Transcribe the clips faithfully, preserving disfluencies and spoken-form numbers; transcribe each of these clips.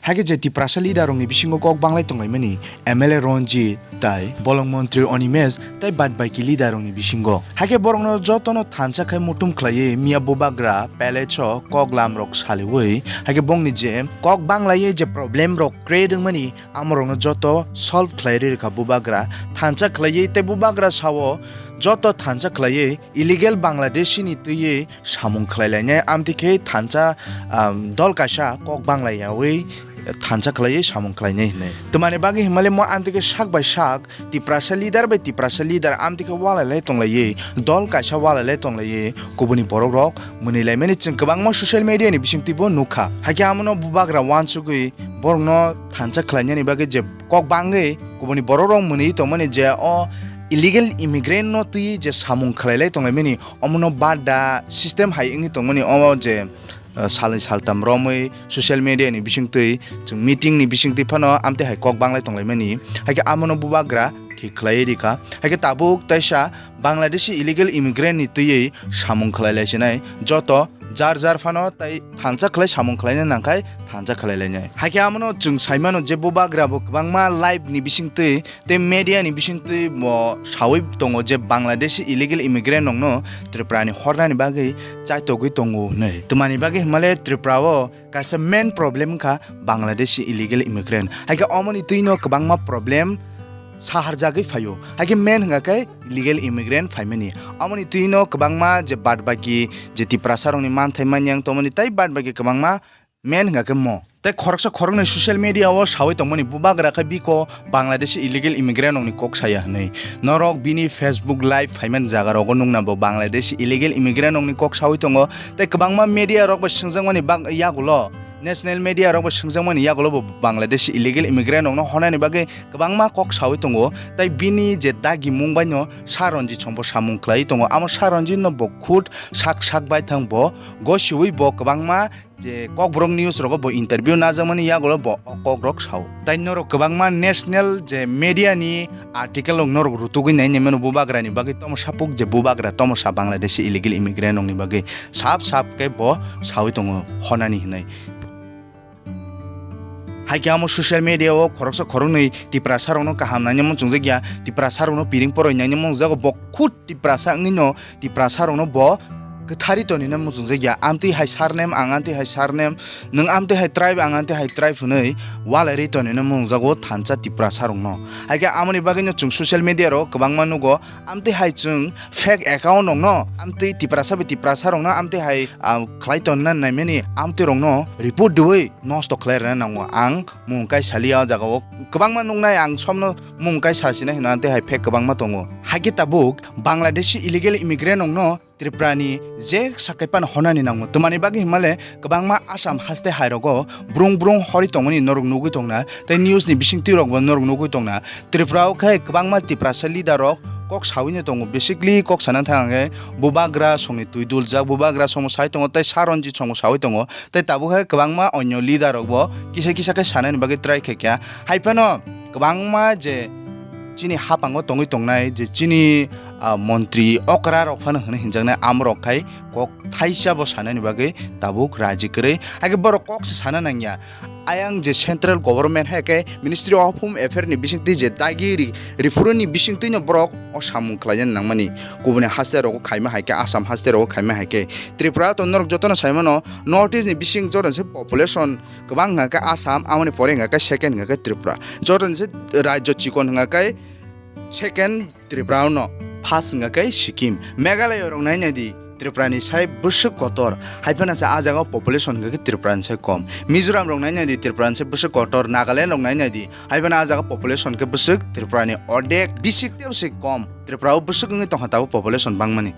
Haikhe je Tiprasa leader rokni bisingo kok banglai tonglaimani M L A Ranjit tai bolong montri Animesh tai bad baki leader rokni bisingo. Haikhe borokno jotono thansa khai mutum khlaiwi miya bubagra palace o kok lam rok saliwi, haikhe bongni je kok banglaiwi je problem rok create wngmani amorokno joto solve khlai rwi rwkha bubagra, thansa khlaiwi tei bubagra sao joto thansa khlaiwi illegal Bangladeshi ni twiwi samung khlai lainai, amtwi khe thansa, um, dol kaisa kok banglai yaui thansa khlaiwi samung khlainai hinwi. Twmani bagwi hinmale mo amtwi khe sak bai sak Tiprasa leader bai Tiprasa leader amtwi khe walai lai tonglaiwi, dol kaisa walai lai tonglaiwi, kubuni borok rok mwnwi laimani chwng kwbangma social media ni bisingtwi bo nukha. Haikhe amono bubagra wansugwi borokno thansa khlainani bagwi je kok bangwi kubuni borok rok mwnwi tongmani je o illegal immigrant no twiwi je samung khlai lai tonglaimani, omono bada system hai wngwi tongmani, omo je, uh, salni saltam romwi social media ni bisingtwi chwng meeting ni bisingtwi phano amtwi hai kok banglai tonglaimani. Haikhe amono bubagra thik khlaiwi rikha. Haikhe tabuk taisa Bangladeshi illegal immigrant ni twiwi samung khlai lai sinai joto jar jar phano tai thansa khlai samung khlaina nangkhai thansa khlai lainai. Haikhe amono chwng saimano je bubagra bo kwbangma live ni bisingtwi tei media ni bisingtwi bo sawi tongo je Bangladeshi illegal immigrant rokno Tripura ni hornani bagwi chaitogwi tongo hinwi. Twmani bagwi hinmale Tripura o kaisa main problem wngkha Bangladeshi illegal immigrant. Haikhe omoni twino kwbangma problem saharjagwi phaio. Haikhe main hwnga khe illegal immigrant phaimani. Omoni twino kwbangma je bad baki je Tiprasa rokni manthai manyang tongmani tei bad baki kwbangma main hwnga khe mo. Tei khoroksa khoroknwi social media o sawi tongmani bubagra khe biko Bangladeshi illegal immigrant rokni kok saya hinwi. Norok bini Facebook live phaimani jaga rogo nukna bo Bangladeshi illegal immigrant rokni kok sawi tongo. Tei kwbangma media rok bai swngjakmani bak yagulo, national media rok bai swngjakmani yagulo bo Bangladeshi illegal immigrant rokno honani bagwi kwbangma kok sawi tongo. Tei bini je dagimung baino Saronjit songbo samung khlaiwi tongo. Amo Saronjit no bo khud sak sak baithang bo gosiwi bo kwbangma je Kokborok news rogo bo interview najakmani yagulo bo o kok rok sao. Tai norok kwbangma national je media ni article rok norok rutugwi nai nai mano bubagra ni bagwi tomo sapuk je bubagra tomo sa Bangladeshi illegal immigrant rok ni bagwi sap sap khe bo sawi tongo honani hinwi. Haikhe amo social media o khoroksa khoroknwi Tiprasa rokno kaham nainani muchungjak ya, Tiprasa rokno piring poroi nainani muchungjak bo khud Tiprasa wngwi no Tiprasa rokno bo kwthari tonina muchungjak ya. Amtwi hai surname, ang amtwi hai surname, nwng amtwi hai tribe, ang amtwi hai tribe hwnwi walai rwi tonina muchungjago thansa Tiprasa rokno. Haikhe amoni bagwino chwng social media rogo kwbangma nugo, amtwi hai chwng fake account rokno, amtwi Tiprasa bai Tiprasa rokno amtwi hai, ah, khlai tonna naimani amtwi rokno report diwi nosto khlai rwna nango. Ang mung kai saliya o jaga o kwbangma nuknai, ang somno mung kai sasina hino amtwi hai fake kwbangma tongo. Haikhe tabuk Bangladeshi illegal immigrant rokno Tripura ni je sakai pan honani nango. Twmani bagwi hinmale kwbangma Assam haste hai rogo brung brung hori tongmani norok nugwi tongna, tei news ni bisingtwi rok bo norok nugwi tongna. Tripura o khe kwbangma Tiprasa leader rok kok sawino tongo. Basically kok sana thang khe bubagra songni twi duljak, bubagra songno sai tongo, tei Saronjit songno sawi tongo, tei tabuk khe kwbangma onyo leader rok bo kisa kisa khe sanani bagwi try khaikha. Hai phano kwbangma je chini hapango tongwi tongnai je chini, ah, montri okra rok phano hwnwi hinjaknai, amorok khai kok thaisa bo sanani bagwi tabuk raji kwrwi. Haikhe borok kok se sana nangya. Ayang je central government hai khe Ministry of Home Affairs ni bisingtwi je dagi ri-, riphuru ni bisingtwi no borok o samung khlaina nangmani. Kubuni haste rogo khaima hai khe, Assam haste rogo khaima hai khe. Tripura to norok jotono saimano North East ni bising joto se population kwbang hwnka khe Assam, amoni pore hwnka khe second hwnka khe Tripura. Joto ni se rajyo chikon hwnka khe second Tripura no, first hwnka khe Sikkim. Meghalaya rok nai nai di, Tripura ni sai bwswk kotor. Hai phano se ah jaga o population hwnka khe Tripura ni sai kom. Mizoram rok nai nai di, Tripura ni sai bwswk kotor. Nagaland rok nai nai di, hai phano ah jaga population khe bwswk Tripura ni ordek bisik tei bwswk kom. Tripura o bwswk wngwi tongkha tabuk population bangmani.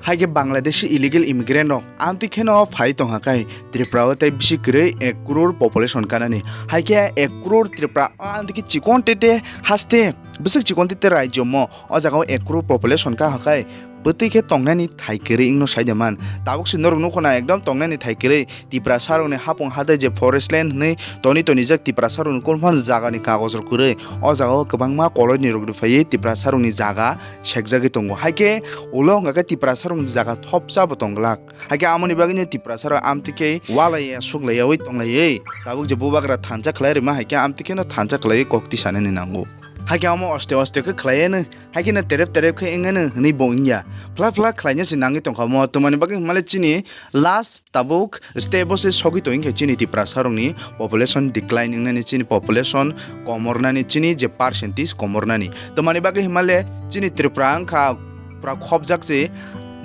Hai khe Bangladeshi illegal immigrant rok amtwi kheno phai tongkha khai Tripura o tei bisi kwrwi ek crore population kanani. Hai khe ek crore Tripura o amtwi khe chikon tete haste bwswk chikon tete rajyo mo o jaga o ek crore population ka hakai bwtwi khe tongnani thai kwrwi wngno sai de man. Tabuk se norok nukho na ekdom tongnani thai kwrwi. Tiprasa rokni hapung hatai je forest land hwnwi toni toni jak Tiprasa rokni kung phano jaga ni kagoj rok kwrwi. O jaga o kwbangma koloi ni rok rwphaiwi Tiprasa rokni jaga sekjagwi tongo. Haikhe ulo hwnkha khe Tiprasa rokni jaga thopsa bo tong glak. Haikhe amoni bagwino Tiprasa rok amtwi khe walai ya suklai yawi tonglaiwi tabuk je bubagra thansa khlai rwma haikhe amtwi kheno thansa khlaiwi kok tisanani nango. Haikhe amo oste oste khe khlaiwi no, haikhe no terep terep khe wngwi no hwnwi bo wngya. Phla phla khlaina se nangwi tongkha mo, twmani bagwi hwnmale chini last tabuk step o se sogwi tongwi khe chini Tiprasa rokni population decline wngnani, chini population komornani, chini je percentage komornani. Twmani bagwi hwnmale chini Tripura wngkha pura khopjak se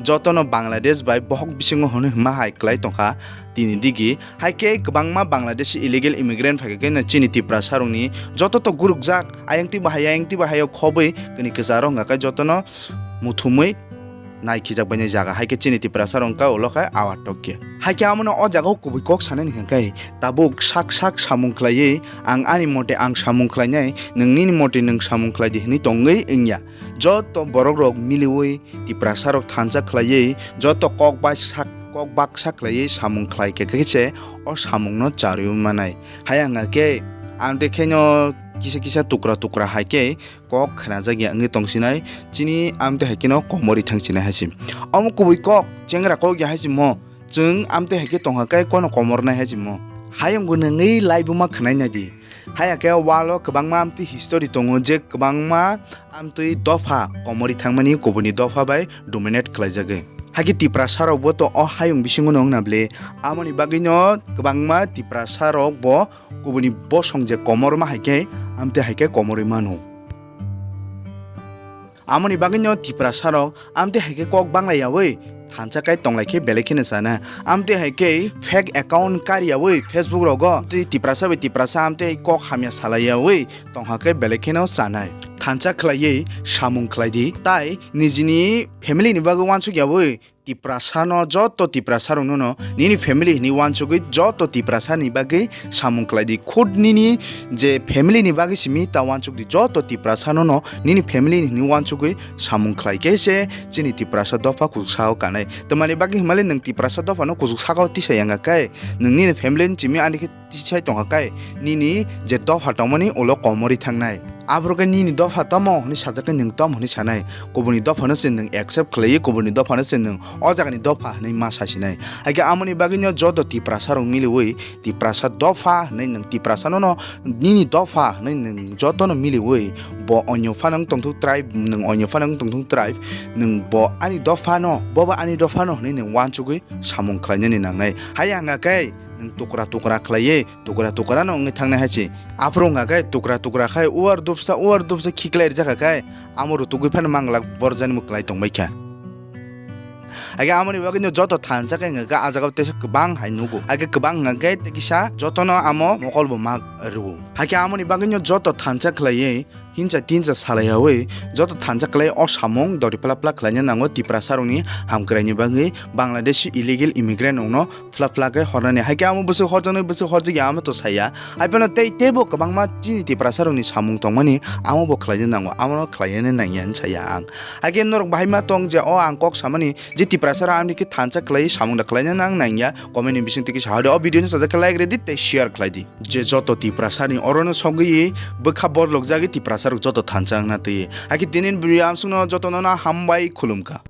jotono Bangladesh bai bohok bisingo hwnwi hwnma hai klai tongkha tini digi. Haikhe kwbangma Bangladeshi illegal immigrant phaikhe no chini Tiprasa rokni joto to gurukjak ayang twi bahai ayang twi bahai o khobwi kini kwcharo hwnga khe jotono muthumwi naikhijak bainai jaga. Haikhe chini Tiprasa rok wngkha ulo khe awa tokya. Haikhe amono o jaga o kubui kok sanani hwnkha khe tabuk sak sak samung khlaiwi ang ani mote ang samung khlainai, nwng nini mote nwng samung khlai di hwnwi tongwi wngya. Joto borok rok miliwi Tiprasa rok thansa khlaiwi joto kok bai sak kok baksa khlaiwi samung khlai khe khe se o samungno charwi manai. Hai wngkha khe ang de kheno kisa kisa tukra tukra hai khe kok khnajakya wngwi tongsinai, chini amtwi hai kheno komorwi thangsinai hai se. Omo kubui kok chengra kok ya hai se mo, chwng amtwi hai khe tongkha khe kono komornai hai se mo. Hayung bo nwngwi laibuma khwnai nai di. Haya khe walo kwbangma amtwi history tongo je kwbangma amtwi dopha komorwi thangmani kubuni dopha bai dominate khlaijagwi. Hakhe Tiprasa rokbo to o hayung bisingo no wngna bwle. Amoni bagwino kwbangma Tiprasa rokbo kubuni bosong je komorma hai khe amtwi hai khe komorwi mano. Amoni bagwino Tiprasa rok amtwi hai khe kok banglai yawi thansa kai tonglai khe belai kheno sana. Amtwi hai khe fake account kari yawi Facebook rogo twi Tiprasa bai Tiprasa amtwi kok hamya salai yawi tongha khe belai kheno sanai. Thansa khlaiwi samung khlai di tai nijini family ni bagwi uansuk yawi Tiprasa no joto Tiprasa rok no nini family hwnwi uansugwi joto Tiprasa ni bagwi samung khlai di. Khud nini je family ni bagwi simi ta uansuk di, joto Tiprasa no no nini family hwnwi uansugwi samung khlai khe se chini Tiprasa dopha kuchuk sao kanai. Twmani bagwi hwnmale nwng Tiprasa dopha no kuchuk saka o tisa yanga khe nwng nini family ni simi ani khe tisai tongkha khe nini je dopha tongmani ulo komorwi thangnai. Aphuru khe nini dopha tomo hwnwi sajak khe nwng tom hwnwi sanai. Kubuni dopha no se nwng accept khlaiwi, kubuni dopha no se nwng o jagani dopha hwnwi ma sasinai. Haikhe amoni bagwino joto Tiprasa rok miliwi Tiprasa dopha hwnwi nwng Tiprasa no no nini dopha hwnwi nwng jotono miliwi bo onyo phano wng tongthok tribe, nwng onyo phano wng tongthok tribe, nwng bo ani dopha no, bobo ani dopha no hwnwi nwng uansugwi samung khlainani nangnai. Hai wngkha khe nwng tukra tukra khlaiwi tukra tukra no wngwi thangnai hai se. Aphuru wngkha khe tukra tukra khai uar dupsa uar dupsa khiklai rijak kha khe amo rutugwi phano manglak borjani mwklai tongbai kha. Haikhe amoni bagwino joto thansa khe wngkha khe ah jaga o teisa kwbang hai nugo. Haikhe kwbang wngkha khe tei kisa jotono amo mokol bo ma rwo. Haikhe amoni bagwino joto thansa khlaiwi hinsa tinsa salai yawi joto thansa khlai o samung dori pla pla khlaina nango Tiprasa rokni hamkraini bagwi Bangladeshi illegal immigrant rokno phla phla khe hornani. Haikhe amo bwswk horjaknai bwswk horjakya amo to saya. Haiphano tei teibo kwbangma chini Tiprasa rokni samung tongmani amo bo khlaina nango, amono khlainani nangya hwn saya ang. Haikhe norok bahai ma tong je o ang kok samani je Tiprasa rok amni khe thansa khlaiwi samung da khlaina nang nangya comment ni bisingtwi khe sa hodi, o video no sajak khe like rwdi tei share khlai di. Je joto Tiprasa ni oro no sogwi bwkha borlok jagwi Tiprasa rok joto thansa wngna twi. Haikhe tini ni video amsukno jotono no hambai khulumkha.